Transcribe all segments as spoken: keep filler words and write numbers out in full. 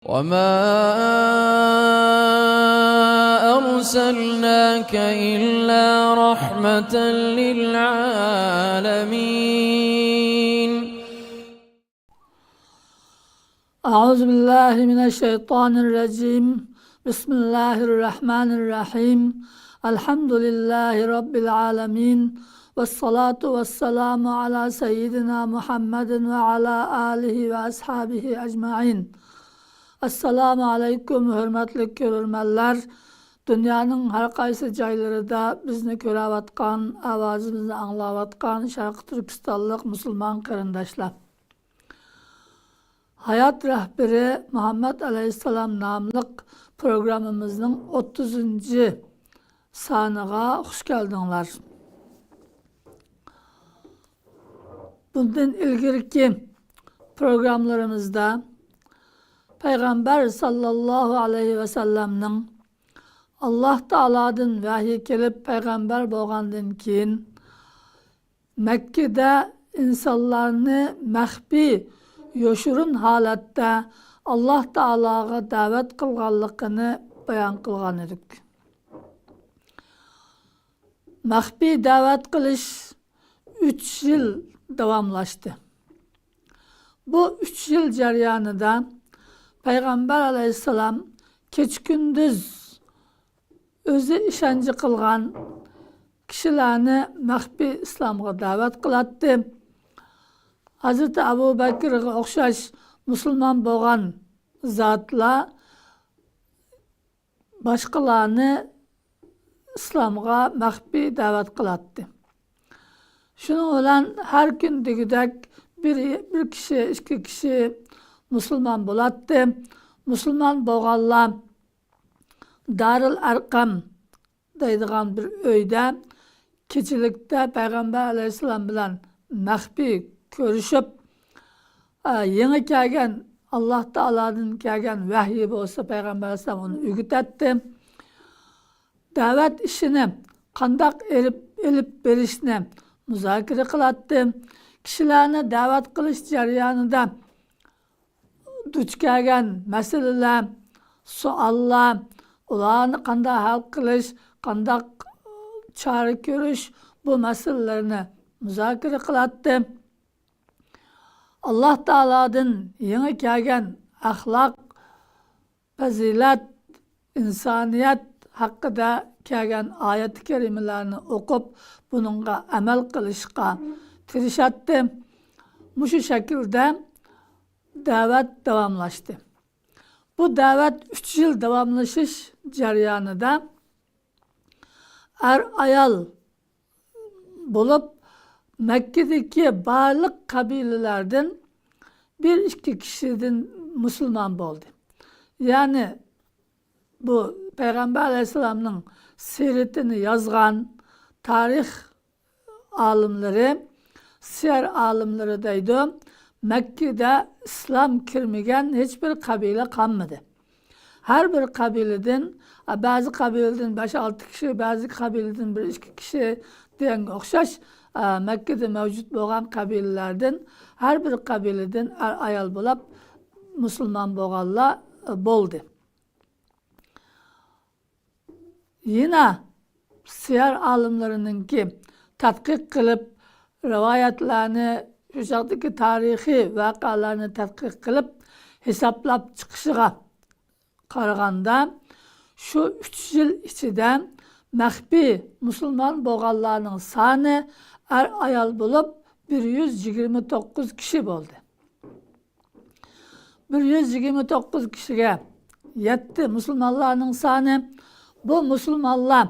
وما أرسلناك إلا رحمة للعالمين. أعوذ بالله من الشيطان الرجيم. بسم الله الرحمن الرحيم. الحمد لله رب العالمين. والصلاة والسلام على سيدنا محمد وعلى آله وأصحابه أجمعين. ئەسسالامۇ ئەلەيكۇم، ھۆرمەتلىك كۆرۈرمەنلەر! دۇنيانىڭ ھەر قايسى جايلىرىدا بىزنى كۆرەۋاتقان، ئاۋازىمىزنى ئاڭلاۋاتقان شەرقىي تۈركىستانلىق مۇسۇلمان قېرىنداشلار! ھايات رەھبىرى مۇھەممەد ئەلەيھىسسالام ناملىق پروگراممىمىزنىڭ ئوتتۇزىنچى سانىغا خۇش كەلدىڭلار. بۇندىن ئىلگىرىكى پروگراممىلىرىمىزدا پەيغەمبەر ساللاللاھۇ ئەلەيھى ۋەسەللەمنىڭ ئاللاھ تائالادىن ۋەھىي كېلىپ پەيغەمبەر بولغاندىن كېيىن، مەككىدە ئىنسانلارنى مەخپىي، يوشۇرۇن ھالەتتە ئاللاھ تائالاغا دەۋەت قىلغانلىقىنى بايان قىلغان ئىدۇق. مەخپىي دەۋەت قىلىش ئۈچ يىل داۋاملاشتى. بۇ ئۈچ يىل جەريانىدا پەيغەمبەر ئەلەيھىسسالام كېچە-كۈندۈز ئۆزى ئىشەنچ قىلغان كىشىلەرنى مەخپىي ئىسلامغا دەۋەت قىلاتتى. ھەزرىتى ئەبۇ بەكرىگە ئوخشاش مۇسۇلمان بولغان زاتلار باشقىلارنى ئىسلامغا مەخپىي دەۋەت قىلاتتى. شۇنىڭ بىلەن ھەر كۈن دېگۈدەك بىر، بىر كىشى، ئىككى كىشى مۇسۇلمان بولاتتى. مۇسۇلمان بولغانلار دارىل ئەرقەم دەيدىغان بىر ئۆيدە كېچىلىكتە پەيغەمبەر ئەلەيھىسسالام بىلەن مەخپىي كۆرۈشۈپ، ئە، يېڭى كەلگەن، ئاللاھ تائالادىن كەلگەن ۋەھىي بولسا پەيغەمبەر ئەلەيھىسسالام ئۇنى ئۆگىتەتتى. دەۋەت ئىشىنى قانداق ئېلىپ، ئېلىپ بېرىشنى مۇزاكىرە قىلاتتى. كىشىلەرنى دەۋەت قىلىش جەريانىدا دۇچ كەلگەن مەسىلىلەر، سوئاللار، ئۇلارنى قانداق ھەل قىلىش، قانداق چارە كۆرۈش، بۇ مەسىلىلەرنى مۇزاكىرە قىلاتتى. ئاللاھ تائالادىن يېڭى كەلگەن ئەخلاق، پەزىلەت، ئىنسانىيەت ھەققىدە كەلگەن ئايەت كەرىمىلەرنى ئوقۇپ، بۇنىڭغا ئەمەل قىلىشقا تىرىشاتتى. مۇشۇ شەكىلدە دەۋەت داۋاملاشتى. بۇ دەۋەت ئۈچ يىل داۋاملىشىش جەريانىدا ئەر-ئايال بولۇپ، مەككىدىكى بارلىق قەبىلىلەردىن بىر ئىككى كىشىدىن مۇسۇلمان بولدى. يەنى بۇ پەيغەمبەر ئەلەيھىسسالامنىڭ سىيرىتىنى يازغان تارىخ ئالىملىرى، سىيەر ئالىملىرى دەيدۇ، مەككىدە ئىسلام كىرمىگەن ھېچبىر قەبىلە قالمىدى. ھەر بىر قەبىلىدىن، بەزى قەبىلىدىن بەش-ئالتە كىشى، بەزى قەبىلىدىن بىر-ئىككى كىشى دېگەنگە ئوخشاش، مەككىدە مەۋجۇت بولغان قەبىلىلەردىن، ھەر بىر قەبىلىدىن ئەر-ئايال بولاپ مۇسۇلمان بولغانلار بولدى. يەنە سىيەر ئالىملىرىنىڭكى تەتقىق قىلىپ، رىۋايەتلەرنى، شۇ چاغدىكى تارىخىي ۋەقەلەرنى تەتقىق قىلىپ، ھېسابلاپ چىقىشىغا قارىغاندا، شۇ ئۈچ يىل ئىچىدە مەخپىي مۇسۇلمان بولغانلارنىڭ سانى ئەر-ئايال بولۇپ بىر يۈز يىگىرمە توققۇز كىشى بولدى. بىر يۈز يىگىرمە توققۇز كىشىگە يەتتى مۇسۇلمانلارنىڭ سانى. بۇ مۇسۇلمانلار،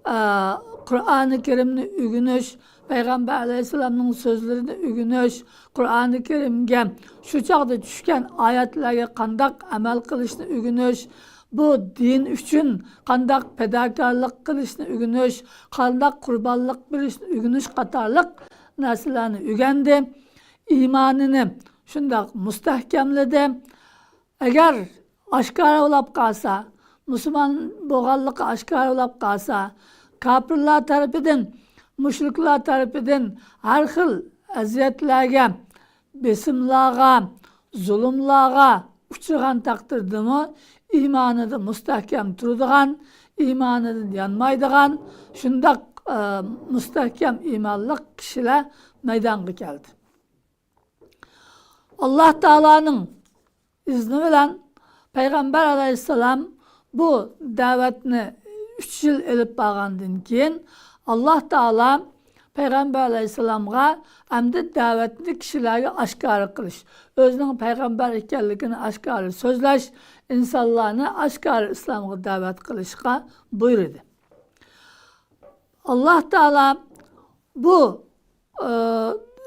ئە، قۇرئانى كەرىمنى ئۆگىنىش، پەيغەمبەر ئەلەيھىسسالامنىڭ سۆزلىرىنى ئۆگىنىش، قۇرئانى كەرىمگە، شۇ چاغدا چۈشكەن ئايەتلەرگە قانداق ئەمەل قىلىشنى ئۆگىنىش، بۇ دىن ئۈچۈن قانداق پىداكارلىق قىلىشنى ئۆگىنىش، قانداق قۇربانلىق بېرىشنى ئۆگىنىش قاتارلىق نەرسىلەرنى ئۆگەندى. ئىمانىنى شۇنداق مۇستەھكەملىدى. ئەگەر ئاشكارا بولاپ قالسا، مۇسۇلمان بولغانلىقى ئاشكارا بولاپ قالسا، كاپىرلار تەرىپىدىن، مۇشرىكلار تەرىپىدىن ھەر خىل ئەزىيەتلەرگە، بېسىملارغا، زۇلۇملارغا ئۇچرىغان تەقدىردىمۇ ئىمانىدا مۇستەھكەم تۇرىدىغان، ئىمانىدىن يانمايدىغان شۇنداق، ئە، مۇستەھكەم ئىمانلىق كىشىلەر مەيدانغا كەلدى. ئاللاھ تائالانىڭ ئىزنى بىلەن پەيغەمبەر ئەلەيھىسسالام بۇ دەۋەتنى ئۈچ يىل ئېلىپ بارغاندىن كېيىن، ئاللاھ تائالا پەيغەمبەر ئەلەيھىسسالامغا ئەمدى دەۋەتنى كىشىلەرگە ئاشكارا قىلىش، ئۆزىنىڭ پەيغەمبەر ئىكەنلىكىنى ئاشكارا سۆزلەش، ئىنسانلارنى ئاشكارا ئىسلامغا دەۋەت قىلىشقا بۇيرۇدى. ئاللاھ تائالا بۇ، ئى،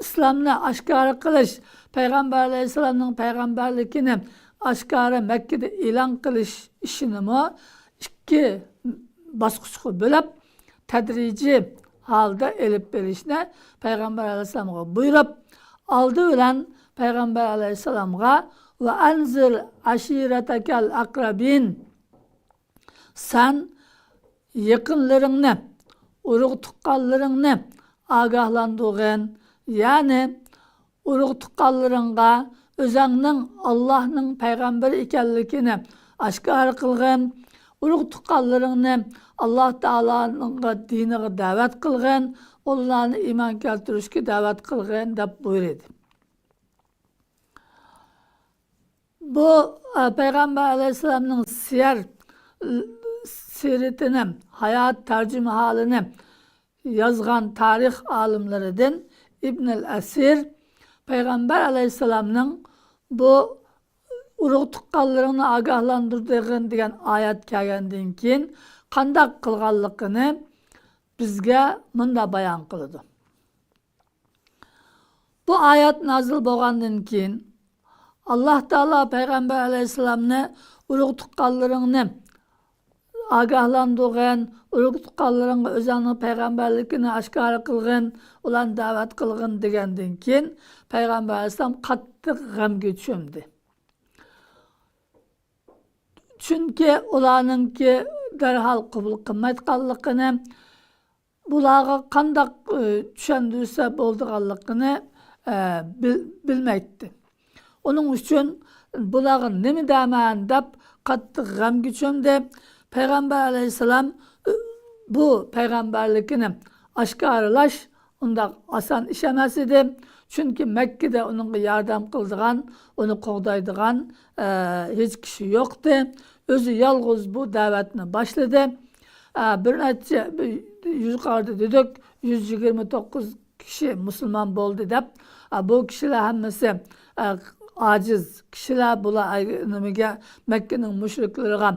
ئىسلامنى ئاشكارا قىلىش، پەيغەمبەر ئەلەيھىسسالامنىڭ پەيغەمبەرلىكىنى ئاشكارا مەككىدە ئېلان قىلىش ئىشىنىمۇ ئىككى باسقۇچقا بۆلۈپ، تەدرىجىي ھالدا ئېلىپ بېرىشنى پەيغەمبەر ئەلەيھىسسالامغا بۇيرۇپ، ئالدى بىلەن پەيغەمبەر ئەلەيھىسسالامغا «ۋە ئەنزىر ئەشىرەتەكەل ئەقرەبىن»، سەن يېقىنلىرىڭنى، ئۇرۇق-تۇغقانلىرىڭنى ئاگاھلاندۇرغىن، يەنى ئۇرۇق-تۇغقانلىرىڭغا ئۆزەڭنىڭ ئاللاھنىڭ پەيغەمبىرى ئىكەنلىكىنى ئاشكارا قىلغىن، ئۇرۇق-تۇغقانلىرىڭنى ئاللاھ تائالانىڭ دىنىغا دەۋەت قىلغىن، ئۇلارنى ئىمان كەلتۈرۈشكە دەۋەت قىلغىن، دەپ بۇيرۇدى. بۇ، ئە، پەيغەمبەر ئەلەيھىسسالامنىڭ سىيەر، سىرىتىنى، ھايات تەرجىمىھالىنى يازغان تارىخ ئالىملىرىدىن ئىبنىل ئەسىر پەيغەمبەر ئەلەيھىسسالامنىڭ بۇ «ئۇرۇق-تۇغقانلىرىڭنى ئاگاھلاندۇرىدىغىن» دېگەن ئايەت كەلگەندىن كېيىن قانداق قىلغانلىقىنى بىزگە مۇنداق بايان قىلىدۇ. بۇ ئايەت نازىل بولغاندىن كېيىن، ئاللاھ تائالا پەيغەمبەر ئەلەيھىسسالامنى «ئۇرۇق-تۇغقانلىرىڭنى ئاگاھلاندۇرغىن، ئۇرۇق-تۇغقانلىرىڭغا ئۆزۈڭنىڭ پەيغەمبەرلىكىنى ئاشكارا قىلغىن، ئۇلارنى دەۋەت قىلغىن» دېگەندىن كېيىن، پەيغەمبەر ئەلەيھىسسالام قاتتىق غەمگە چۆمدى. چۈنكى ئۇلارنىڭكى دەرھال قوبۇل قىلمايدىغانلىقىنى، بۇلارغا قانداق، ئى، چۈشەندۈرسە بولىدىغانلىقىنى، ئە، بىل-، بىلمەيتتى. ئۇنىڭ ئۈچۈن بۇلارغا نېمە دەيمەن دەپ قاتتىق غەمگە چۆمدى. پەيغەمبەر ئەلەيھىسسالام، ئى، بۇ پەيغەمبەرلىكىنى ئاشكارىلاش ئۇنداق ئاسان ئىش ئەمەس ئىدى. چۈنكى مەككىدە ئۇنىڭغا ياردەم قىلىدىغان، ئۇنى قوغدايدىغان، ئە، ھېچ كىشى يوقتى. ئۆزى يالغۇز بۇ دەۋەتنى باشلىدى. ئە، بىر نەچچە، بىر يۇقىرىدا دېدۇق، يۈز يىگىرمە توققۇز كىشى مۇسۇلمان بولدى دەپ. ئە، بۇ كىشىلەر ھەممىسى، ئە، ئاجىز كىشىلەر، بۇلار، ئە، نېمىگە، مەككىنىڭ مۇشرىكلىرىغا،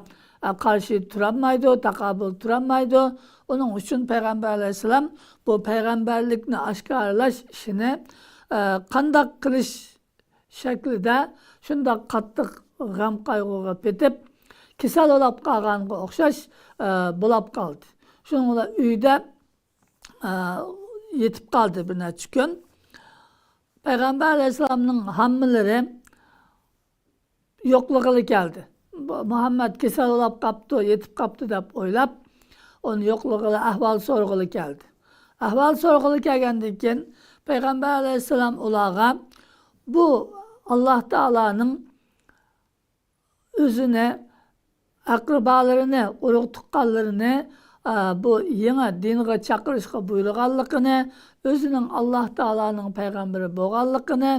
ئە، قارشى تۇرالمايدۇ، تاقابىل تۇرالمايدۇ. ئۇنىڭ ئۈچۈن پەيغەمبەر ئەلەيھىسسالام بۇ پەيغەمبەرلىكنى ئاشكارىلاش ئىشىنى، ئە، قانداق قىلىش شەكلىدە شۇنداق قاتتىق غەم-قايغۇغا پېتىپ، كېسەل بولاپ قالغانغا ئوخشاش، ئە، بولاپ قالدى. شۇنىڭ بىلەن ئۆيدە، ئە، يېتىپ قالدى بىر نەچچە كۈن. پەيغەمبەر ئەلەيھىسسالامنىڭ ھاممىلىرى يوقلىغىلى كەلدى. بۇ مۇھەممەد كېسەل بولاپ قاپتۇ، يېتىپ قاپتۇ دەپ ئويلاپ، ئۇنى يوقلىغىلى، ئەھۋال سورىغىلى كەلدى. ئەھۋال سورىغىلى كەلگەندىن كېيىن، پەيغەمبەر ئەلەيھىسسالام ئۇلارغا بۇ ئاللاھ تائالانىڭ ئۆزىنى، ئەقرىبالىرىنى، ئۇرۇق-تۇغقانلىرىنى، ئە، بۇ يېڭى دىنغا چاقىرىشقا بۇيرۇغانلىقىنى، ئۆزىنىڭ ئاللاھ تائالانىڭ پەيغەمبىرى بولغانلىقىنى،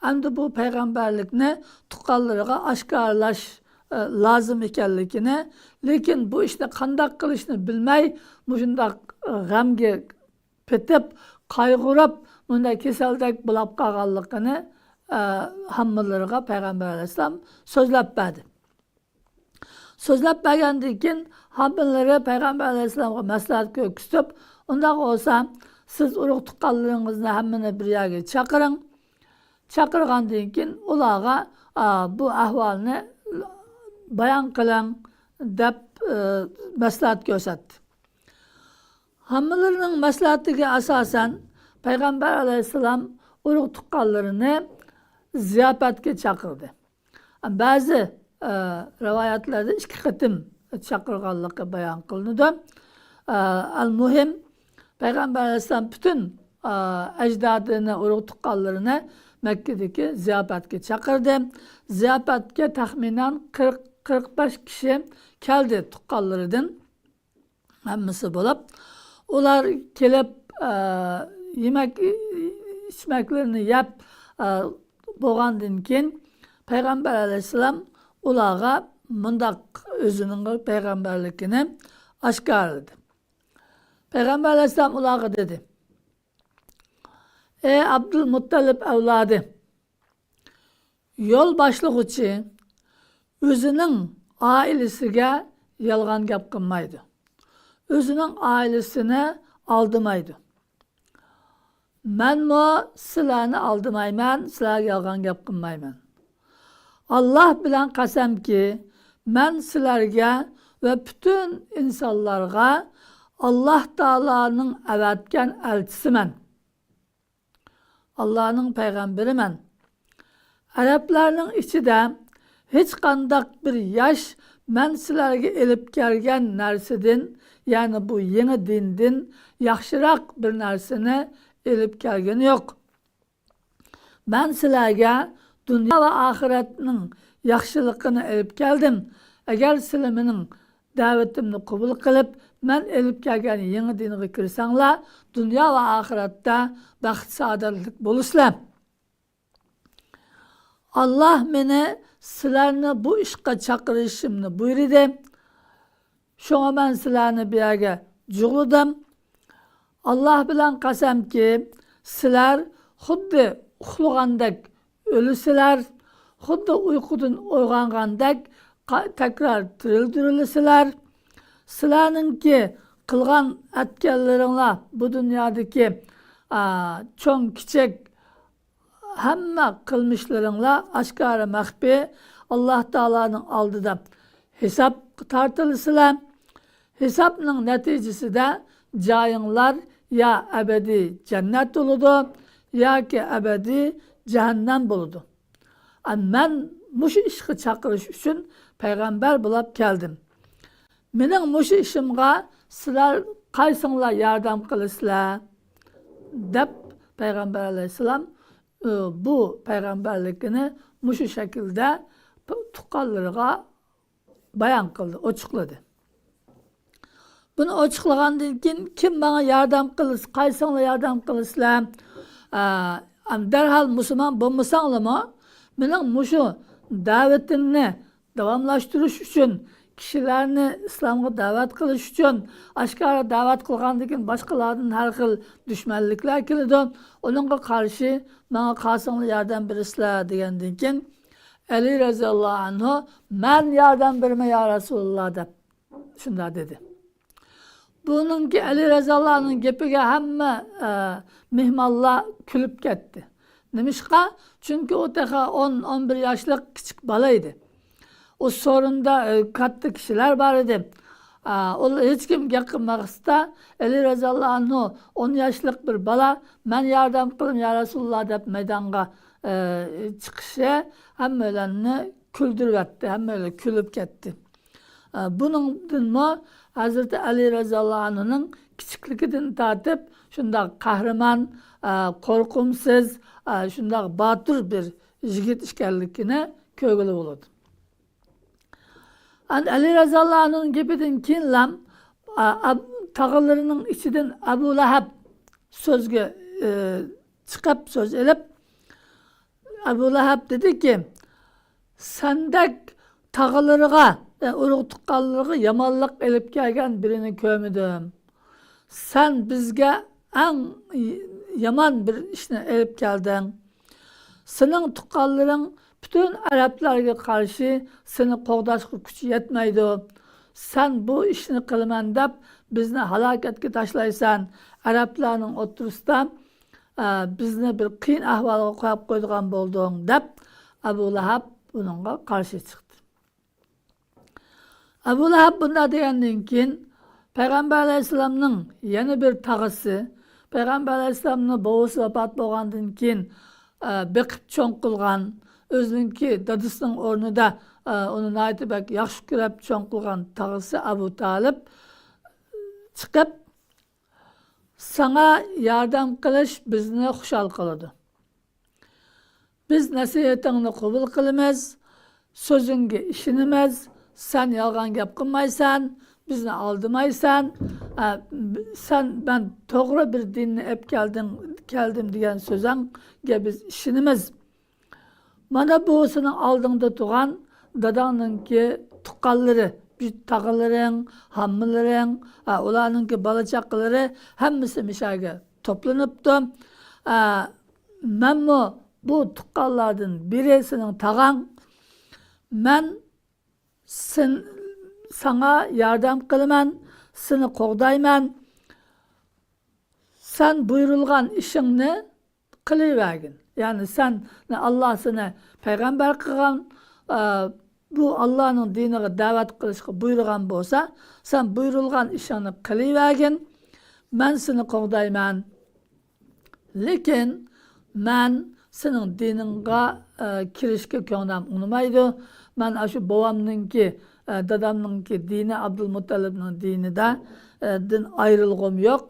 ئەمدى بۇ پەيغەمبەرلىكنى تۇغقانلىرىغا ئاشكارىلاش، ئە، لازىم ئىكەنلىكىنى، لېكىن بۇ ئىشنى قانداق قىلىشنى بىلمەي، مۇشۇنداق، ئە، غەمگە پېتىپ، قايغۇرۇپ، مۇنداق كېسەلدەك بولاپ قالغانلىقىنى، ئە، ھاممىلىرىغا پەيغەمبەر ئەلەيھىسسالام سۆزلەپ بەردى. سۆزلەپ بەرگەندىن كېيىن، ھاممىلىرى پەيغەمبەر ئەلەيھىسسالامغا مەسلىھەت كۆرسىتىپ، ئۇنداق بولسا، سىز ئۇرۇق-تۇغقانلىرىڭىزنى ھەممىنى بىر يەرگە چاقىرىڭ. چاقىرغاندىن كېيىن، ئۇلارغا، ئا، بۇ ئەھۋالنى بايان قىلىڭ، دەپ، ئە، مەسلىھەت كۆرسەتتى. ھاممىلىرىنىڭ مەسلىھەتىگە ئاساسەن، پەيغەمبەر ئەلەيھىسسالام ئۇرۇق-تۇغقانلىرىنى زىياپەتكە چاقىردى. بەزى، ئە، رىۋايەتلەردە ئىككى قېتىم چاقىرغانلىقى بايان قىلىنىدۇ. ئە، ئەل مۇھىم، پەيغەمبەر ئەلەيھىسسالام پۈتۈن، ئە، ئەجدادىنى، ئۇرۇق-تۇغقانلىرىنى مەككىدىكى زىياپەتكە چاقىردى. زىياپەتكە تەخمىنەن قىرىق، قىرىق بەش كىشى كەلدى تۇغقانلىرىدىن. ھەممىسى بولۇپ، ئۇلار كېلىپ، ئە، يېمەك، ئىچمەكلىرىنى يەپ، ئە، بولغاندىن كېيىن، پەيغەمبەر ئەلەيھىسسالام ئۇلارغا مۇنداق ئۆزىنىڭ پەيغەمبەرلىكىنى ئاشكارىلىدى. پەيغەمبەر ئەلەيھىسسالام ئۇلارغا دېدى: «ئەي ئابدۇلمۇتتەلىپ ئەۋلادى، يول باشلىغۇچى ئۆزىنىڭ ئائىلىسىگە يالغان گەپ قىلمايدۇ. ئۆزىنىڭ ئائىلىسىنى ئالدىمايدۇ. مەنمۇ سىلەرنى ئالدىمايمەن، سىلەرگە يالغان گەپ قىلمايمەن. ئاللاھ بىلەن قەسەمكى، مەن سىلەرگە ۋە پۈتۈن ئىنسانلارغا ئاللاھ تائالانىڭ ئەۋەتكەن ئەلچىسىمەن. ئاللاھنىڭ پەيغەمبىرىمەن. ئەرەبلەرنىڭ ئىچىدە ھېچقانداق بىر ياش مەن سىلەرگە ئېلىپ كەلگەن نەرسىدىن، يەنى بۇ يېڭى دىندىن ياخشىراق بىر نەرسىنى ئېلىپ كەلگىنى يوق. مەن سىلەرگە دۇنيا ۋە ئاخىرەتنىڭ ياخشىلىقىنى ئېلىپ كەلدىم. ئەگەر سىلەر مېنىڭ دەۋىتىمنى قوبۇل قىلىپ، مەن ئېلىپ كەلگەن يېڭى دىنغا كىرسەڭلار، دۇنيا ۋە ئاخىرەتتە بەخت-سائادەتلىك بولىسىلەر. ئاللاھ مېنى سىلەرنى بۇ ئىشقا چاقىرىشىمنى بۇيرۇدى. شۇڭا مەن سىلەرنى بۇ يەرگە جۇغلىدىم. ئاللاھ بىلەن قەسەمكى، سىلەر خۇددى ئۇخلىغاندەك ئۆلىسىلەر، خۇددى ئۇيقۇدىن ئويغانغاندەك قا-، تەكرار تىرىلدۈرۈلىسىلەر. سىلەرنىڭكى قىلغان ئەتكەنلىرىڭلار بۇ دۇنيادىكى، ئا، چوڭ كىچىك ھەممە قىلمىشلىرىڭلار ئاشكارا مەخپىي ئاللاھ تائالانىڭ ئالدىدا ھېسابقا تارتىلىسىلەر. ھېسابنىڭ نەتىجىسىدە جايىڭلار يا ئەبەدىي جەننەت بولىدۇ، ياكى ئەبەدىي جەھەننەم بولىدۇ. ئە، مەن مۇشۇ ئىشقا چاقىرىش ئۈچۈن پەيغەمبەر بولاپ كەلدىم. مېنىڭ مۇشۇ ئىشىمغا سىلەر قايسىڭلار ياردەم قىلىسىلەر؟ دەپ پەيغەمبەر ئەلەيھىسسالام، ئى، بۇ پەيغەمبەرلىكىنى مۇشۇ شەكىلدە تۇغقانلىرىغا بايان قىلدى، ئوچۇقلىدى. بۇنى ئوچۇقلىغاندىن كېيىن، كىم ماڭا ياردەم قىلىسى، قايسىڭلار ياردەم قىلىسىلەر؟ ئە، ئەم، دەرھال مۇسۇلمان بولمىساڭلارمۇ، مېنىڭ مۇشۇ دەۋىتىمنى داۋاملاشتۇرۇش ئۈچۈن، كىشىلەرنى ئىسلامغا دەۋەت قىلىش ئۈچۈن، ئاشكارا دەۋەت قىلغاندىن كېيىن باشقىلاردىن ھەر خىل دۈشمەنلىكلەر كېلىدۇ. ئۇنىڭغا قارشى ماڭا قالساڭلار ياردەم بېرىسىلەر دېگەندىن كېيىن، ئەلى رەزىياللاھۇ ئەنھۇ، مەن ياردەم بېرىمەن يا رەسۇلاللا دەپ شۇنداق دېدى. بۇنىڭكى ئەلى رەزىياللاھۇ ئەنھۇنىڭ گېپىگە ھەممە، ئە، مېھمانلار كۈلۈپ كەتتى. نېمىشقا؟ چۈنكى ئۇ تېخى ئون، ئون بىر ياشلىق كىچىك بالا ئىدى. ئۇ سورۇندا، ئە، كاتتا كىشىلەر بار ئىدى. ئا، ئۇ ھېچكىم گەپ قىلماستىن، ئەلى رەزىياللاھۇ ئەنھۇ ئون ياشلىق بىر بالا، مەن ياردەم قىلىمەن يا رەسۇلاللا دەپ مەيدانغا، ئە، چىقىشى ھەممەيلەننى كۈلدۈرۈۋەتتى، ھەممەيلەن كۈلۈپ كەتتى. ئە، بۇنىڭدىنمۇ ھەزرىتى ئەلى رەزىياللاھۇ ئەنھۇنىڭ كىچىكلىكىدىن تارتىپ شۇنداق قەھرىمان، ئە، قورقۇمسىز، ئە، شۇنداق باتۇر بىر يىگىت ئىكەنلىكىنى كۆرگىلى بولىدۇ. ئەنە ئەلى رەزىياللاھۇ ئەنھۇنىڭ گېپىدىن كېيىنلا، ئە، ئەب-، تاغىلىرىنىڭ ئىچىدىن ئەبۇ لەھەب سۆزگە، ئە، چىقىپ سۆز ئېلىپ، ئەبۇ لەھەب دېدىكى، سەندەك تاغىلىرىغا، ئە، ئۇرۇق تۇغقانلىرىغا يامانلىق ئېلىپ كەلگەن بىرىنى كۆرمىدىم. سەن بىزگە ئەڭ يامان بىر ئىشنى ئېلىپ كەلدىڭ. سېنىڭ تۇغقانلىرىڭ پۈتۈن ئەرەبلەرگە قارشى سېنى قوغداشقا كۈچى يەتمەيدۇ. سەن بۇ ئىشنى قىلىمەن دەپ بىزنى ھالاكەتكە تاشلايسەن. ئەرەبلەرنىڭ ئوتتۇرىسىدا، ئە، بىزنى بىر قىيىن ئەھۋالغا قويۇپ قويىدىغان بولدۇڭ، دەپ ئەبۇ لەھەب بۇنىڭغا قارشى چىقتى. ئەبۇ لەھەب بۇنداق دېگەندىن كېيىن، پەيغەمبەر ئەلەيھىسسالامنىڭ يەنە بىر تاغىسى، پەيغەمبەر ئەلەيھىسسالامنىڭ بوۋىسى ۋاپات بولغاندىن كېيىن، ئە، بېقىپ چوڭ قىلغان، ئۆزىنىڭكى دادىسىنىڭ ئورنىدا، ئە، ئۇنى ناھايىتى بەك ياخشى كۆرۈپ چوڭ قىلغان تاغىسى ئەبۇ تالىپ چىقىپ، ساڭا ياردەم قىلىش بىزنى خۇشال قىلىدۇ. بىز نەسىھىتىڭنى قوبۇل قىلىمىز، سۆزۈڭگە ئىشىنىمىز، سەن يالغان گەپ قىلمايسەن، بىزنى ئالدىمايسەن، ئە، سەن، مەن توغرا بىر دىننى ئېلىپ كەلدىڭ، كەلدىم دېگەن سۆزۈڭگە بىز ئىشىنىمىز. مانا بۇ سېنىڭ ئالدىڭدا تۇرغان داداڭنىڭكى تۇغقانلىرى، تاغىلىرىڭ، ھاممىلىرىڭ، ئە، ئۇلارنىڭكى بالا-چاقىلىرى ھەممىسى مۇشەگە توپلىنىپتۇ. ئە، مەنمۇ بۇ تۇغقانلاردىن بىرى سېنىڭ تاغاڭ. مەن سېن-، ساڭا ياردەم قىلىمەن، سېنى قوغدايمەن. سەن بۇيرۇلغان ئىشىڭنى قىلىۋەرگىن. يەنى سەن، ئاللا سېنى پەيغەمبەر قىلغان، ئە، بۇ ئاللانىڭ دىنىغا دەۋەت قىلىشقا بۇيرۇغان بولسا، سەن بۇيرۇلغان ئىشىڭنى قىلىۋەرگىن. مەن سېنى قوغدايمەن. لېكىن مەن سېنىڭ دىنىڭغا، ئە، كىرىشكە كۆڭلۈم ئۇنىمايدۇ. مەن ئاشۇ بوۋامنىڭكى، ئە، دادامنىڭكى دىنى، ئابدۇلمۇتتەلىپنىڭ دىنىدا، ئە، دىن ئايرىلغۇم يوق.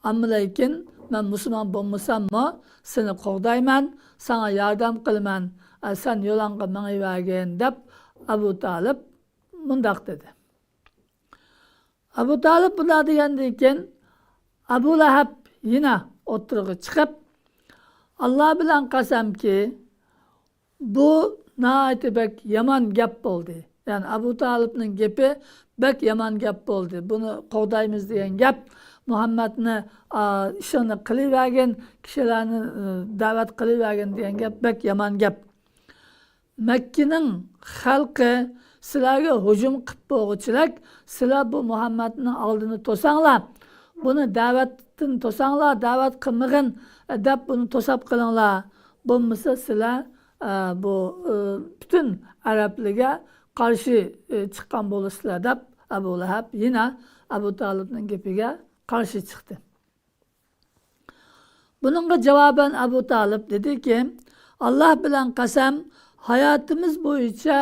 ئەمما لېكىن مەن مۇسۇلمان بولمىساممۇ سېنى قوغدايمەن، ساڭا ياردەم قىلىمەن، ئە، سەن يولۇڭغا مېڭىۋەرگىن، دەپ ئەبۇ تالىپ مۇنداق دېدى. ئەبۇ تالىپ بۇنداق دېگەندىن كېيىن، ئەبۇ لەھەب يەنە ئوتتۇرىغا چىقىپ، ئاللا بىلەن قەسەمكى، بۇ ناھايىتى بەك يامان گەپ بولدى. يەنى ئەبۇ تالىپنىڭ گېپى بەك يامان گەپ بولدى. بۇنى قوغدايمىز دېگەن گەپ، مۇھەممەدنى، ئا، ئىشىڭنى قىلىۋەرگىن، كىشىلەرنى، ئى، دەۋەت قىلىۋەرگىن دېگەن گەپ بەك يامان گەپ. مەككىنىڭ خەلقى سىلەرگە ھۇجۇم قىپ بولغۇچىلىك، سىلەر بۇ مۇھەممەدنىڭ ئالدىنى توساڭلار، بۇنى دەۋەتتىن توساڭلار، دەۋەت قىلمىغىن، دەپ بۇنى توساپ قېلىڭلار. بولمىسا سىلەر، ئە، بۇ، ئە، پۈتۈن ئەرەبلەرگە قارشى، ئە، چىققان بولىسىلەر، دەپ ئەبۇ لەھەب يەنە ئەبۇ تالىپنىڭ گېپىگە قارشى چىقتى. بۇنىڭغا جاۋابەن ئەبۇ تالىپ دېدىكى، ئاللا بىلەن قەسەم، ھاياتىمىز بويىچە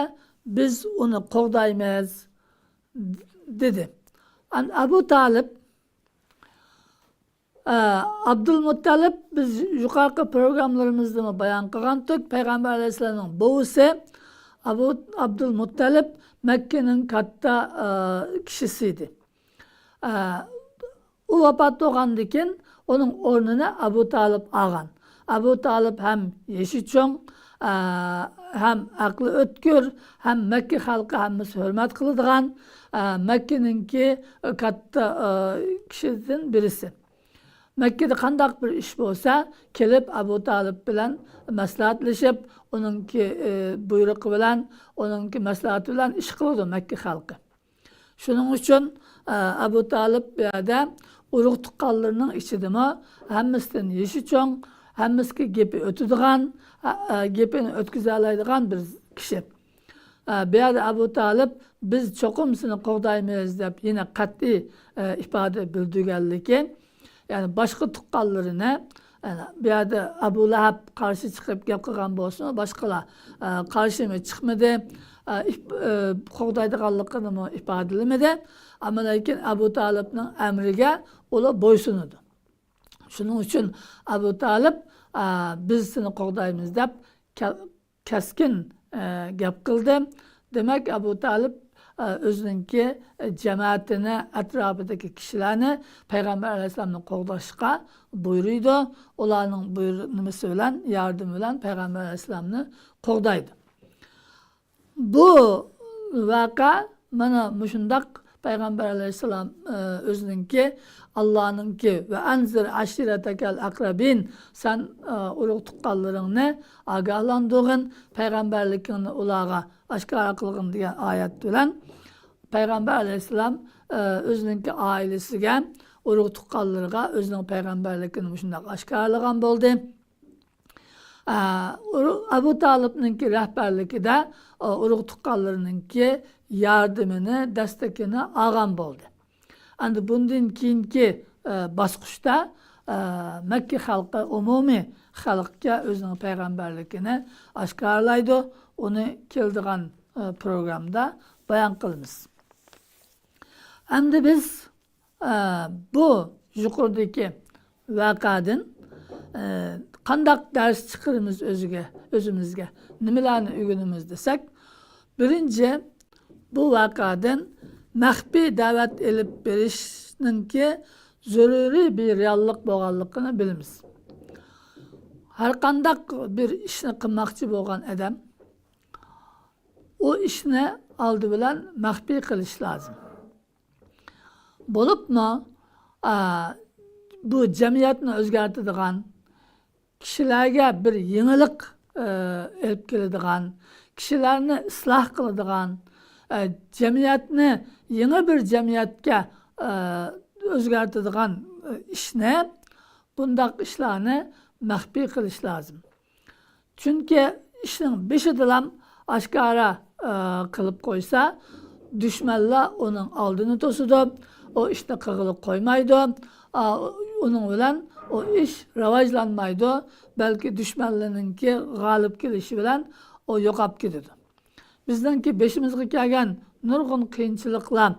بىز ئۇنى قوغدايمىز، دېدى. ئەن-، ئەبۇ تالىپ، ئە، ئابدۇلمۇتتەلىپ، بىز يۇقىرىقى پروگراممىلىرىمىزدىمۇ بايان قىلغانتۇق، پەيغەمبەر ئەلەيھىسسالامنىڭ بوۋىسى ئەبۇ ئابدۇلمۇتتەلىپ مەككىنىڭ كاتتا، ئە، كىشىسى ئىدى. ئە، ئۇ ۋاپات بولغاندىن كېيىن، ئۇنىڭ ئورنىنى ئەبۇ تالىپ ئالغان. ئەبۇ تالىپ ھەم يېشى چوڭ، ئە، ھەم ئەقلى ئۆتكۈر، ھەم مەككە خەلقى ھەممىسى ھۆرمەت قىلىدىغان، ئە، مەككىنىڭكى كاتتا، ئە، كىشىدىن بىرسى. مەككىدە قانداق بىر ئىش بولسا، كېلىپ ئەبۇ تالىپ بىلەن مەسلىھەتلىشىپ، ئۇنىڭكى، ئە، بۇيرۇقى بىلەن، ئۇنىڭكى مەسلىھەتى بىلەن ئىش قىلىدۇ مەككە خەلقى. شۇنىڭ ئۈچۈن، ئە، ئەبۇ تالىپ بۇ يەردە ئۇرۇق تۇغقانلىرىنىڭ ئىچىدىمۇ ھەممىسىدىن يېشى چوڭ، ھەممىسىگە گېپى ئۆتىدىغان، ئە، ئە، گېپىنى ئۆتكۈزەلەيدىغان بىر كىشى. ئە، بۇ يەردە ئەبۇ تالىپ، «بىز چوقۇم سېنى قوغدايمىز» دەپ يەنە قەتئىي، ئە، ئىپادە بىلدۈرگەنلىكى، يەنى باشقا تۇغقانلىرىنى، يەنى بۇ يەردە ئەبۇ لەھەب قارشى چىقىپ گەپ قىلغان بولسىمۇ، باشقىلار، ئە، قارشىمۇ چىقمىدى، ئە، ئىپ-، ئە، قوغدايدىغانلىقىنىمۇ ئىپادىلىمىدى. ئەمما لېكىن ئەبۇ تالىپنىڭ ئەمرىگە ئۇلار بويسۇنىدۇ. شۇنىڭ ئۈچۈن ئەبۇ تالىپ، ئە، «بىز سېنى قوغدايمىز» دەپ كە-، كەسكىن، ئە، گەپ قىلدى. دېمەك، ئەبۇ تالىپ، ئە، ئۆزىنىڭكى، ئە، جەمەتىنى، ئەتراپىدىكى كىشىلەرنى پەيغەمبەر ئەلەيھىسسالامنى قوغداشقا بۇيرۇيدۇ. ئۇلارنىڭ بۇيرۇ-، نېمىسى بىلەن، ياردىمى بىلەن پەيغەمبەر ئەلەيھىسسالامنى قوغدايدۇ. بۇ ۋەقە مانا مۇشۇنداق پەيغەمبەر ئەلەيھىسسالام، ئە، ئۆزىنىڭكى، ئاللانىڭكى، «ۋە ئەنزىر ئەشىرەتەكەل ئەقرەبىن»، سەن، ئە، ئۇرۇق تۇغقانلىرىڭنى ئاگاھلاندۇرغىن، پەيغەمبەرلىكىڭنى ئۇلارغا ئاشكارا قىلغىن دېگەن ئايەت بىلەن پەيغەمبەر ئەلەيھىسسالام، ئە، ئۆزىنىڭكى ئائىلىسىگە، ئۇرۇق تۇغقانلىرىغا ئۆزىنىڭ پەيغەمبەرلىكىنى مۇشۇنداق ئاشكارىلىغان بولدى. ئە، ئۇرۇ-، ئەبۇ تالىپنىڭكى رەھبەرلىكىدە، ئە، ئۇرۇق تۇغقانلىرىنىڭكى ياردىمىنى، دەستىكىنى ئالغان بولدى. ئەمدى بۇندىن كېيىنكى، ئە، باسقۇچتا، ئە، مەككە خەلقى ئومۇمىي خەلقكە ئۆزىنىڭ پەيغەمبەرلىكىنى ئاشكارىلايدۇ. ئۇنى كېلىدىغان، ئە، پروگراممىدا بايان قىلىمىز. ئەمدى بىز، ئە، بۇ يۇقىرىدىكى ۋەقەدىن، ئە، قانداق دەرس چىقىرىمىز ئۆزىگە، ئۆزىمىزگە؟ نېمىلەرنى ئۆگىنىمىز دېسەك، بىرىنچى، بۇ ۋەقەدىن مەخپىي دەۋەت ئېلىپ بېرىشنىڭكى زۆرۈرىي بىر رېئاللىق بولغانلىقىنى بىلىمىز. ھەرقانداق بىر ئىشنى قىلماقچى بولغان ئادەم ئۇ ئىشنى ئالدى بىلەن مەخپىي قىلىش لازىم. بولۇپمۇ، ئا، بۇ جەمئىيەتنى ئۆزگەرتىدىغان، كىشىلەرگە بىر يېڭىلىق، ئە، ئېلىپ كېلىدىغان، كىشىلەرنى ئىسلاھ قىلىدىغان، ئە، جەمئىيەتنى يېڭى بىر جەمئىيەتكە، ئە، ئۆزگەرتىدىغان، ئە، ئىشنى، بۇنداق ئىشلارنى مەخپىي قىلىش لازىم. چۈنكى ئىشنىڭ بېشىدىلام ئاشكارا، ئە، قىلىپ قويسا، دۈشمەنلەر ئۇنىڭ ئالدىنى توسىدۇ، ئۇ ئىشنى قىلغىلى قويمايدۇ. ئا، ئۇنىڭ بىلەن ئۇ ئىش راۋاجلانمايدۇ، بەلكى دۈشمەنلەرنىڭكى غالىب كېلىشى بىلەن ئۇ يوقاپ كېتىدۇ. بىزنىڭكى بېشىمىزغا كەلگەن نۇرغۇن قىيىنچىلىقلار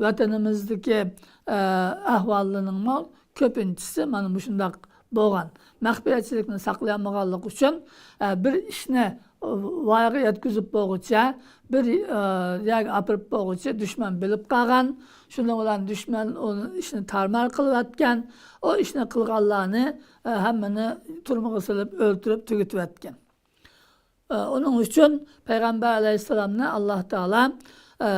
ۋەتىنىمىزدىكى، ئە، ئەھۋاللىرىنىڭمۇ كۆپىنچىسى مانا مۇشۇنداق بولغان. مەخپىيەتچىلىكنى ساقلىيالمىغانلىقى ئۈچۈن، ئە، بىر ئىشنى، ئە، ۋايىغا يەتكۈزۈپ بولغۇچە، بىر، ئە، يەرگە ئاپىرىپ بولغۇچە دۈشمەن بىلىپ قالغان. شۇنىڭ بىلەن دۈشمەن ئۇ ئىشنى تارمار قىلىۋەتكەن. ئۇ ئىشنى قىلغانلارنى، ئە، ھەممىنى تۈرمىگە سېلىپ، ئۆلتۈرۈپ تۈگىتىۋەتكەن. ئە، ئۇنىڭ ئۈچۈن پەيغەمبەر ئەلەيھىسسالامنى ئاللا تائالا، ئە،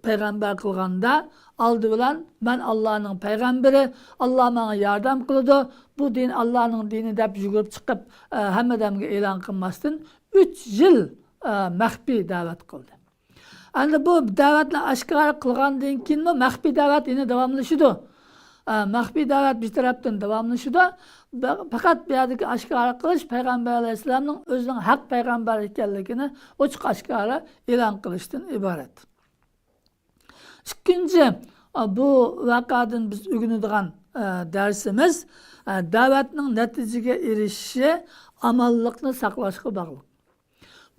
پەيغەمبەر قىلغاندا ئالدى بىلەن مەن ئاللانىڭ پەيغەمبىرى، ئاللا ماڭا ياردەم قىلىدۇ، بۇ دىن ئاللانىڭ دىنى دەپ يۈگۈرۈپ چىقىپ، ئە، ھەممە ئادەمگە ئېلان قىلماستىن ئۈچ يىل، ئە، مەخپىي دەۋەت قىلدى. ئەمدى بۇ دەۋەتنى ئاشكارا قىلغاندىن كېيىنمۇ مەخپىي دەۋەت يەنە داۋاملىشىدۇ. ئە، مەخپىي دەۋەت بىر تەرەپتىن داۋاملىشىدۇ. بە-، پەقەت بۇ يەردىكى ئاشكارا قىلىش پەيغەمبەر ئەلەيھىسسالامنىڭ ئۆزىنىڭ ھەق پەيغەمبەر ئىكەنلىكىنى ئوچۇق ئاشكارا ئېلان قىلىشتىن ئىبارەت. ئىككىنچى، ئە، بۇ ۋەقەدىن بىز ئۆگىنىدىغان، ئە، دەرسىمىز، ئە، دەۋەتنىڭ نەتىجىگە ئېرىشىشى ئامانلىقنى ساقلاشقا باغلىق.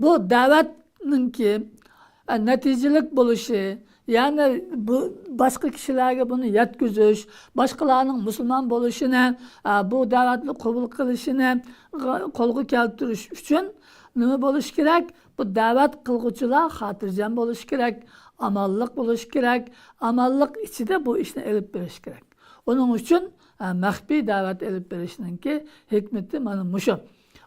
بۇ دەۋەتنىڭكى، ئە، نەتىجىلىك بولۇشى، يەنى بۇ باشقا كىشىلەرگە بۇنى يەتكۈزۈش، باشقىلارنىڭ مۇسۇلمان بولۇشىنى، ئە، بۇ دەۋەتنى قوبۇل قىلىشىنى غا-، قولغا كەلتۈرۈش ئۈچۈن نېمە بولۇشى كېرەك؟ بۇ دەۋەت قىلغۇچىلار خاتىرجەم بولۇشى كېرەك، ئامانلىق بولۇشى كېرەك، ئامانلىق ئىچىدە بۇ ئىشنى ئېلىپ بېرىش كېرەك. ئۇنىڭ ئۈچۈن، ئە، مەخپىي دەۋەت ئېلىپ بېرىشنىڭكى ھېكمىتى مانا مۇشۇ.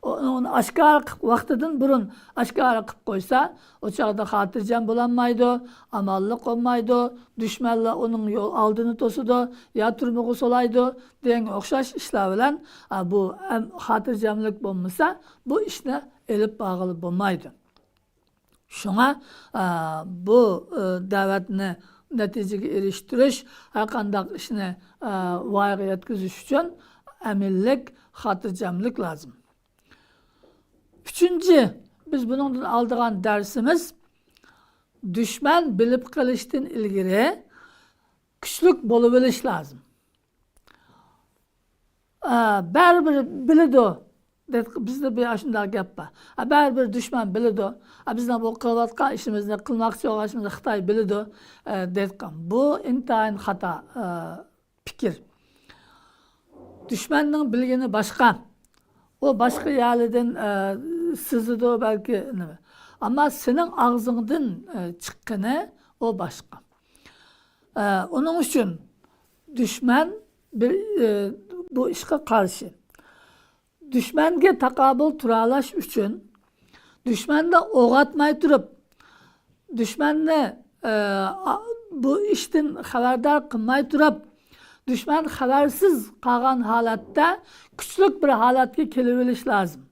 ئۇنى ئاشكارا قىلىپ، ۋاقتىدىن بۇرۇن ئاشكارا قىلىپ قويسا، ئۇ چاغدا خاتىرجەم بولالمايدۇ، ئامانلىق بولمايدۇ، دۈشمەنلەر ئۇنىڭ يول ئالدىنى توسىدۇ، يا تۈرمىگە سولايدۇ دېگەنگە ئوخشاش ئىشلار بىلەن، ئا، بۇ ئەم-، خاتىرجەملىك بولمىسا، بۇ ئىشنى ئېلىپ بارغىلى بولمايدۇ. شۇڭا، ئا، بۇ، ئا، دەۋەتنى نەتىجىگە ئېرىشتۈرۈش، ھەر قانداق ئىشنى، ئا، ۋايىغا يەتكۈزۈش ئۈچۈن ئەمىنلىك، خاتىرجەملىك لازىم. ئۈچىنچى، بىز بۇنىڭدىن ئالىدىغان دەرسىمىز، دۈشمەن بىلىپ قېلىشتىن ئىلگىرى كۈچلۈك بولۇۋېلىش لازىم. ئا، بەرىبىر بىلىدۇ. دەيدىغان، بىزدە بىر ئاشۇنداق گەپ بار. ئا، بەرىبىر دۈشمەن بىلىدۇ. ئا، بىزنىڭ بۇ قىلىۋاتقان ئىشىمىزنى، قىلماقچى بولغان ئىشىمىزنى خىتاي بىلىدۇ، ئە، دەيدىغان. بۇ ئىنتايىن خاتا، ئە، پىكىر. دۈشمەننىڭ بىلگىنى باشقا. ئۇ باشقا يەرلىدىن، ئە، سېزىدۇ بەلكى نېمە. ئەمما سېنىڭ ئاغزىڭدىن، ئە، چىققىنى ئۇ باشقا. ئە، ئۇنىڭ ئۈچۈن دۈشمەن بىر، ئە، بۇ ئىشقا قارشى. دۈشمەنگە تاقابىل تۇرالاش ئۈچۈن دۈشمەننى ئويغاتماي تۇرۇپ، دۈشمەننى، ئە، ئا-، بۇ ئىشتىن خەۋەردار قىلماي تۇرۇپ، دۈشمەن خەۋەرسىز قالغان ھالەتتە كۈچلۈك بىر ھالەتكە كېلىۋېلىش لازىم.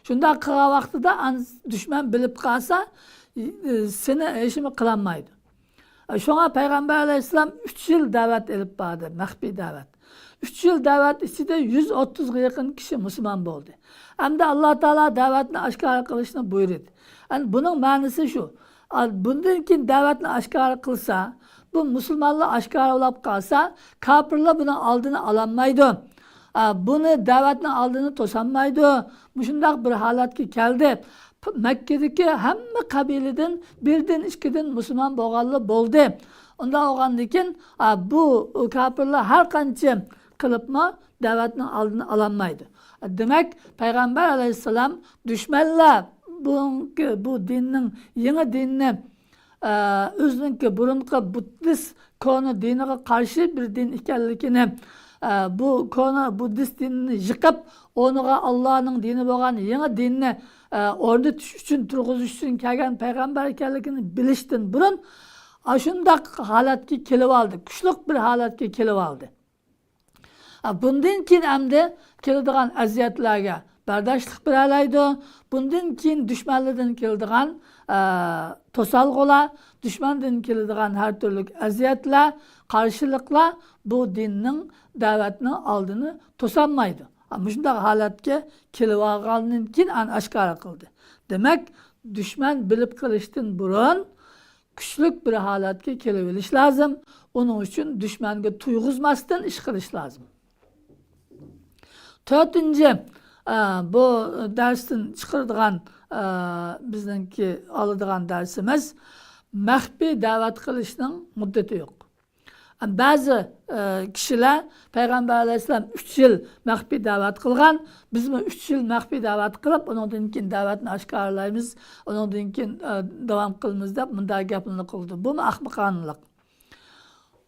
شۇنداق قىلغان ۋاقتىدا ئان-، دۈشمەن بىلىپ قالسا، ئى، سېنى ھېچنېمە قىلالمايدۇ. شۇڭا پەيغەمبەر ئەلەيھىسسالام ئۈچ يىل دەۋەت ئېلىپ باردى، مەخپىي دەۋەت. ئۈچ يىل دەۋەت ئىچىدە يۈز ئوتتۇزغا يېقىن كىشى مۇسۇلمان بولدى. ئەمدى ئاللا تائالا دەۋەتنى ئاشكارا قىلىشنى بۇيرۇدى. ئەمدى بۇنىڭ مەنىسى شۇ. ئا، بۇندىن كېيىن دەۋەتنى ئاشكارا قىلسا، بۇ مۇسۇلمانلار ئاشكارا بولاپ قالسا، كاپىرلار بۇنىڭ ئالدىنى ئالالمايدۇ. ئا، بۇنى دەۋەتنىڭ ئالدىنى توسالمايدۇ. مۇشۇنداق بىر ھالەتكە كەلدى. مەككىدىكى ھەممە قەبىلىدىن بىردىن، ئىككىدىن مۇسۇلمان بولغانلار بولدى. ئۇنداق بولغاندىكىن، ئا، بۇ كاپىرلار ھەر قانچە قىلىپمۇ دەۋەتنىڭ ئالدىنى ئالالمايدۇ. دېمەك، پەيغەمبەر ئەلەيھىسسالام دۈشمەنلەر بۇنىڭكى، بۇ دىننىڭ، يېڭى دىننى، ئە، ئۆزىنىڭكى بۇرۇنقى بۇددىست كونا دىنىغا قارشى بىر دىن ئىكەنلىكىنى، ئە، بۇ كونا بۇددىست دىنىنى يىقىپ، ئورنىغا ئاللانىڭ دىنى بولغان يېڭى دىننى، ئە، ئورنىتىش ئۈچۈن، تۇرغۇزۇش ئۈچۈن كەلگەن پەيغەمبەر ئىكەنلىكىنى بىلىشتىن بۇرۇن، ئاشۇنداق ھالەتكە كېلىۋالدى، كۈچلۈك بىر ھالەتكە كېلىۋالدى. ئا، بۇندىن كېيىن ئەمدى كېلىدىغان ئەزىيەتلەرگە بەرداشلىق بېرەلەيدۇ. بۇندىن كېيىن دۈشمەنلىرىدىن كېلىدىغان، ئە، توسالغۇلار، دۈشمەندىن كېلىدىغان ھەر تۈرلۈك ئەزىيەتلەر، قارشىلىقلار بۇ دىننىڭ، دەۋەتنىڭ ئالدىنى توسالمايدۇ. ئا، مۇشۇنداق ھالەتكە كېلىۋالغاندىن كېيىن ئان ئاشكارا قىلدى. دېمەك، دۈشمەن بىلىپ قېلىشتىن بۇرۇن، كۈچلۈك بىر ھالەتكە كېلىۋېلىش لازىم. ئۇنىڭ ئۈچۈن دۈشمەنگە تۇيغۇزماستىن ئىش قىلىش لازىم. تۆتىنچى، ئە، بۇ دەرستىن چىقىرىدىغان، ئە، بىزنىڭكى ئالىدىغان دەرسىمىز، مەخپىي دەۋەت قىلىشنىڭ مۇددىتى يوق. بەزى، ئە، كىشىلەر پەيغەمبەر ئەلەيھىسسالام ئۈچ يىل مەخپىي دەۋەت قىلغان، بىزمۇ ئۈچ يىل مەخپىي دەۋەت قىلىپ، ئۇنىڭدىن كېيىن دەۋەتنى ئاشكارىلايمىز، ئۇنىڭدىن كېيىن، ئە، داۋام قىلىمىز دەپ مۇنداق گەپلەرنى قىلىدۇ. بۇمۇ ئەخمىقانىلىق.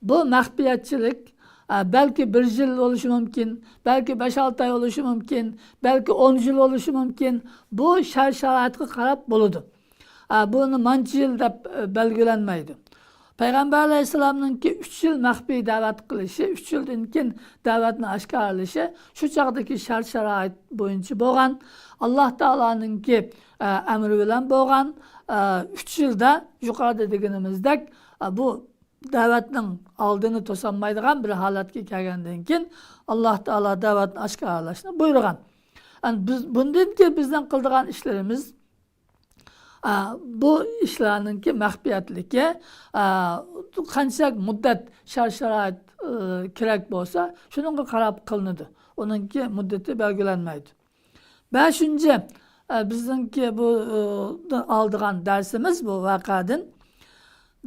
بۇ مەخپىيەتچىلىك، ئە، بەلكى بىر يىل بولۇشى مۇمكىن، بەلكى بەش-ئالتە ئاي بولۇشى مۇمكىن، بەلكى ئون يىل بولۇشى مۇمكىن. بۇ شەرت-شارائىتقا قاراپ بولىدۇ. ئە، بۇنى مانچە يىل دەپ، ئە، بەلگىلەنمەيدۇ. پەيغەمبەر ئەلەيھىسسالامنىڭكى ئۈچ يىل مەخپىي دەۋەت قىلىشى، ئۈچ يىلدىن كېيىن دەۋەتنى ئاشكارىلىشى شۇ چاغدىكى شەرت-شارائىت بويىچە بولغان، ئاللا تائالانىڭكى، ئە، ئەمرى بىلەن بولغان، ئە، ئۈچ يىلدا يۇقىرىدا دېگىنىمىزدەك، ئە، بۇ دەۋەتنىڭ ئالدىنى توسالمايدىغان بىر ھالەتكە كەلگەندىن كېيىن، ئاللا تائالا دەۋەتنى ئاشكارىلاشنى بۇيرۇغان. ئەن بىز، بۇندىن كېيىن بىزنىڭ قىلىدىغان ئىشلىرىمىز، ئا، بۇ ئىشلارنىڭكى مەخپىيەتلىكى، ئا، قانچىلىك مۇددەت، شەرت-شارائىت، ئا، كېرەك بولسا، شۇنىڭغا قاراپ قىلىنىدۇ. ئۇنىڭكى مۇددىتى بەلگىلەنمەيدۇ. بەشىنچى، ئە، بىزنىڭكى بۇ، ئە، ئالىدىغان دەرسىمىز بۇ ۋەقەدىن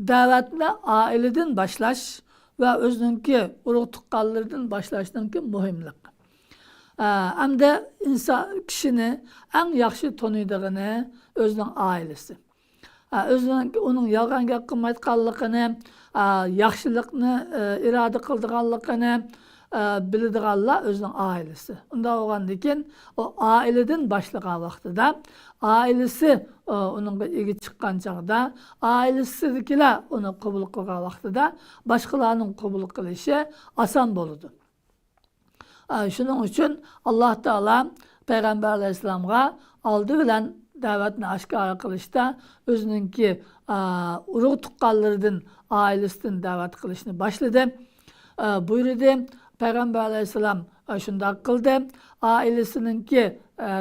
دەۋەتنى ئائىلىدىن باشلاش ۋە ئۆزىنىڭكى ئۇرۇق-تۇغقانلىرىدىن باشلاشنىڭكى مۇھىملىقى. ئە، ئەمدى ئىنسان، كىشىنى ئەڭ ياخشى تونۇيدىغىنى ئۆزىنىڭ ئائىلىسى. ئە، ئۆزىنىڭ، ئۇنىڭ يالغان گەپ قىلمايدىغانلىقىنى، ئە، ياخشىلىقنى، ئە، ئىرادە قىلىدىغانلىقىنى، ئە، بىلىدىغانلار ئۆزىنىڭ ئائىلىسى. ئۇنداق بولغاندىن كېيىن، ئۇ ئائىلىدىن باشلىغان ۋاقتىدا، ئائىلىسى، ئە، ئۇنىڭغا ئىگە چىققان چاغدا، ئائىلىسىدىكىلەر ئۇنى قوبۇل قىلغان ۋاقتىدا، باشقىلارنىڭ قوبۇل قىلىشى ئاسان بولىدۇ. ئە، شۇنىڭ ئۈچۈن ئاللا تائالا پەيغەمبەر ئەلەيھىسسالامغا ئالدى بىلەن دەۋەتنى ئاشكارا قىلىشتا ئۆزىنىڭكى، ئە، ئۇرۇق-تۇغقانلىرىدىن، ئائىلىسىدىن دەۋەت قىلىشنى باشلىدى، ئە، بۇيرۇدى. پەيغەمبەر ئەلەيھىسسالام، ئە، شۇنداق قىلدى. ئائىلىسىنىڭكى، ئە،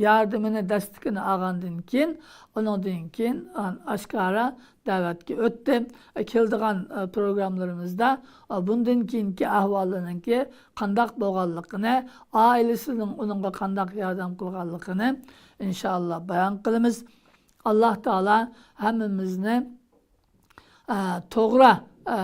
ياردىمىنى، دەستىكىنى ئالغاندىن كېيىن، ئۇنىڭدىن كېيىن ئاشكارا دەۋەتكە ئۆتتى. كېلىدىغان، ئە، پروگراممىلىرىمىزدا، ئە، بۇندىن كېيىنكى ئەھۋالىنىڭكى قانداق بولغانلىقىنى، ئائىلىسىنىڭ ئۇنىڭغا قانداق ياردەم قىلغانلىقىنى ئىنشائاللا بايان قىلىمىز. ئاللا تائالا ھەممىمىزنى، ئە، توغرا، ئە،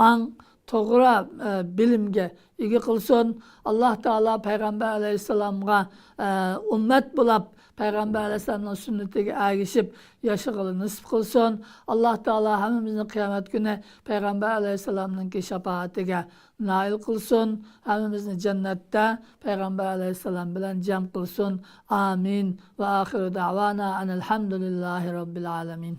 ئاڭ، توغرا، ئە، بىلىمگە ئىگە قىلسۇن. ئاللا تائالا پەيغەمبەر ئەلەيھىسسالامغا، ئە، ئۈممەت بولاپ، پەيغەمبەر ئەلەيھىسسالامنىڭ سۈننىتىگە ئەگىشىپ ياشىغىلى نېسىپ قىلسۇن. ئاللا تائالا ھەممىمىزنى قىيامەت كۈنى پەيغەمبەر ئەلەيھىسسالامنىڭكى شاپائىتىگە نائىل قىلسۇن. ھەممىمىزنى جەننەتتە پەيغەمبەر ئەلەيھىسسالام بىلەن جەم قىلسۇن. ئامىن. ۋە ئاخىرۇ دەۋانا ئەنىل ھەمدۇلىللاھى رەببىل ئالەمىن.